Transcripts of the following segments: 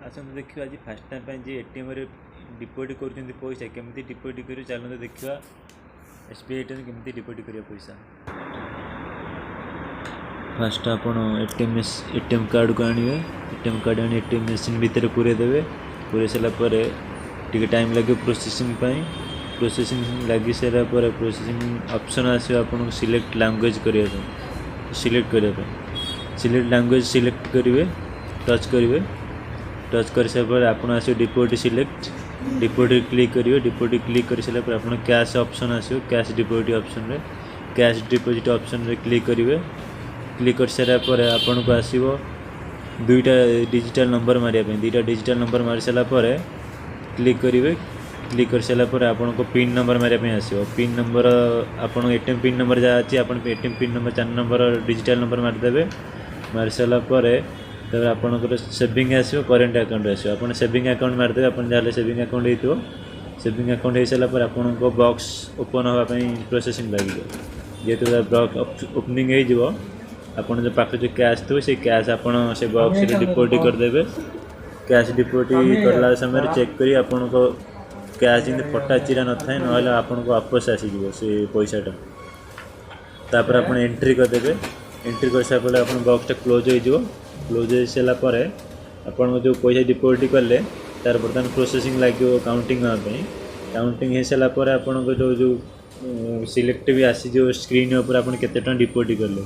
ଆସନ୍ତୁ ଦେଖିବା, ଆଜି ଫାର୍ଷ୍ଟ ଟାଇମ୍ ପାଇଁ ଯିଏ ଏଟିଏମ୍ରେ ଡିପୋଜିଟ୍ କରୁଛନ୍ତି ପଇସା, କେମିତି ଡିପୋଜିଟ୍ କରିବେ। ଚାଲନ୍ତୁ ଦେଖିବା, ଏସବିଆଇ ଏଟିଏମ୍ କେମିତି ଡିପୋଜିଟ୍ କରିବା ପଇସା। ଫାର୍ଷ୍ଟ ଆପଣ ଏଟିଏମ୍ କାର୍ଡ଼କୁ ଆଣିବେ। ଏଟିଏମ୍ କାର୍ଡ଼ ଆଣି ଏଟିଏମ୍ ମେସିନ୍ ଭିତରେ ପୁରେଇ ଦେବେ। ପୁରେଇ ସାରିଲା ପରେ ଟିକେ ଟାଇମ୍ ଲାଗିବ ପ୍ରୋସେସିଂ ପାଇଁ। ପ୍ରୋସେସିଂ ଲାଗି ସାରିଲା ପରେ ପ୍ରୋସେସିଂ ଅପସନ୍ ଆସିବ ଆପଣଙ୍କୁ ସିଲେକ୍ଟ ଲାଙ୍ଗୁଏଜ୍ କରିବା ପାଇଁ। ସିଲେକ୍ଟ କରିବା ପାଇଁ ସିଲେକ୍ଟ ଲାଙ୍ଗୁଏଜ୍ ସିଲେକ୍ଟ କରିବେ, ଟଚ୍ କରିବେ। ଟଚ୍ କରିସାରିଲା ପରେ ଆପଣ ଆସିବ ଡିପୋଜିଟ୍ ସିଲେକ୍ଟ, ଡିପୋଜିଟ୍ କ୍ଲିକ୍ କରିବେ। ଡିପୋଜିଟ୍ କ୍ଲିକ୍ କରିସାରିଲା ପରେ ଆପଣ କ୍ୟାସ୍ ଅପସନ୍ ଆସିବ। କ୍ୟାସ୍ ଡିପୋଜିଟ୍ ଅପସନ୍ରେ, କ୍ୟାସ୍ ଡିପୋଜିଟ୍ ଅପସନ୍ରେ କ୍ଲିକ୍ କରିବେ। କ୍ଲିକ୍ କରିସାରିଲା ପରେ ଆପଣଙ୍କୁ ଆସିବ ଦୁଇଟା ଡିଜିଟାଲ୍ ନମ୍ବର ମାରିବା ପାଇଁ। ଦୁଇଟା ଡିଜିଟାଲ୍ ନମ୍ବର ମାରି ସାରିଲା ପରେ କ୍ଲିକ୍ କରିବେ। କ୍ଲିକ୍ କରିସାରିଲା ପରେ ଆପଣଙ୍କ ପିନ୍ ନମ୍ବର ମାରିବା ପାଇଁ ଆସିବ। ପିନ୍ ନମ୍ବର, ଆପଣଙ୍କ ଏଟିଏମ୍ ପିନ୍ ନମ୍ବର ଯାହା ଅଛି, ଆପଣ ATM pin number 4 number digital number ମାରିଦେବେ। ମାରି ସାରିଲା ପରେ ତାପରେ ଆପଣଙ୍କର ସେଭିଂ ଆସିବ, କରେଣ୍ଟ ଆକାଉଣ୍ଟ ଆସିବ। ଆପଣ ସେଭିଂ ଆକାଉଣ୍ଟ ମାରିଦେବେ। ଆପଣ ଯାହାହେଲେ ସେଭିଂ ଆକାଉଣ୍ଟ ହେଇଥିବ। ସେଭିଂ ଆକାଉଣ୍ଟ ହେଇସାରିଲା ପରେ ଆପଣଙ୍କ ବକ୍ସ ଓପନ୍ ହେବା ପାଇଁ ପ୍ରୋସେସିଂ ଲାଗିବ। ଯେହେତୁ ବକ୍ସ ଓପନିଂ ହେଇଯିବ, ଆପଣ ଯେଉଁ ପାଖରେ ଯେଉଁ କ୍ୟାସ୍ ଥିବ, ସେଇ କ୍ୟାସ୍ ଆପଣ ସେ ବକ୍ସରେ ଡିପୋଜିଟ୍ କରିଦେବେ। କ୍ୟାସ୍ ଡିପୋଜିଟ୍ କଲା ସମୟରେ ଚେକ୍ କରି ଆପଣଙ୍କ କ୍ୟାସ୍ ଯେମିତି ଫଟା ଚିରା ନଥାଏ, ନହେଲେ ଆପଣଙ୍କୁ ୱାପସ ଆସିଯିବ ସେ ପଇସାଟା। ତାପରେ ଆପଣ ଏଣ୍ଟ୍ରି କରିଦେବେ। ଏଣ୍ଟ୍ରି କରିସାରିଲା ପରେ ଆପଣ ବକ୍ସଟା କ୍ଲୋଜ୍ ହେଇଯିବ। କ୍ଲୋଜ୍ ହେଇସାରିଲା ପରେ ଆପଣଙ୍କ ଯେଉଁ ପଇସା ଡିପୋଜିଟ୍ କଲେ, ତାର ବର୍ତ୍ତମାନ ପ୍ରୋସେସିଂ ଲାଗିବ କାଉଣ୍ଟିଂ ହେବା ପାଇଁ। କାଉଣ୍ଟିଂ ହେଇସାରିଲା ପରେ ଆପଣଙ୍କ ଯେଉଁ ଯେଉଁ ସିଲେକ୍ଟ ବି ଆସିଯିବ ସ୍କ୍ରିନ୍ ଉପରେ, ଆପଣ କେତେ ଟଙ୍କା ଡିପୋଜିଟ୍ କଲେ।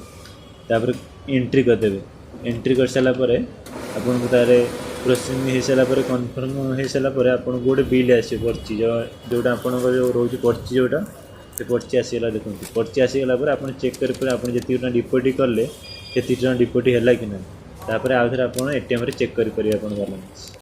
ତାପରେ ଏଣ୍ଟ୍ରି କରିଦେବେ। ଏଣ୍ଟ୍ରି କରିସାରିଲା ପରେ ଆପଣଙ୍କୁ ତାରେ ପ୍ରୋସେସିଂ ହେଇସାରିଲା ପରେ, କନଫର୍ମ ହେଇସାରିଲା ପରେ ଆପଣଙ୍କୁ ଗୋଟେ ବିଲ୍ ଆସିବ, ପର୍ଚି, ଯେଉଁଟା ଆପଣଙ୍କର ଯେଉଁ ରହୁଛି ପର୍ଚି, ଯେଉଁଟା ସେ ପର୍ଚି ଆସିଗଲା ଦେଖନ୍ତୁ। ପର୍ଚି ଆସିଗଲା ପରେ ଆପଣ ଚେକ୍ କରି ପରେ ଆପଣ ଯେତିକି ଟଙ୍କା ଡିପୋଜିଟ୍ କଲେ, ସେତିକି ଟଙ୍କା ଡିପୋଜିଟ୍ ହେଲା କି ନାହିଁ, ତାପରେ ଆଉ ଥରେ ଆପଣ ଏଟିଏମ୍ରେ ଚେକ୍ କରିପାରିବେ ଆପଣ ବାଲାନ୍ସ।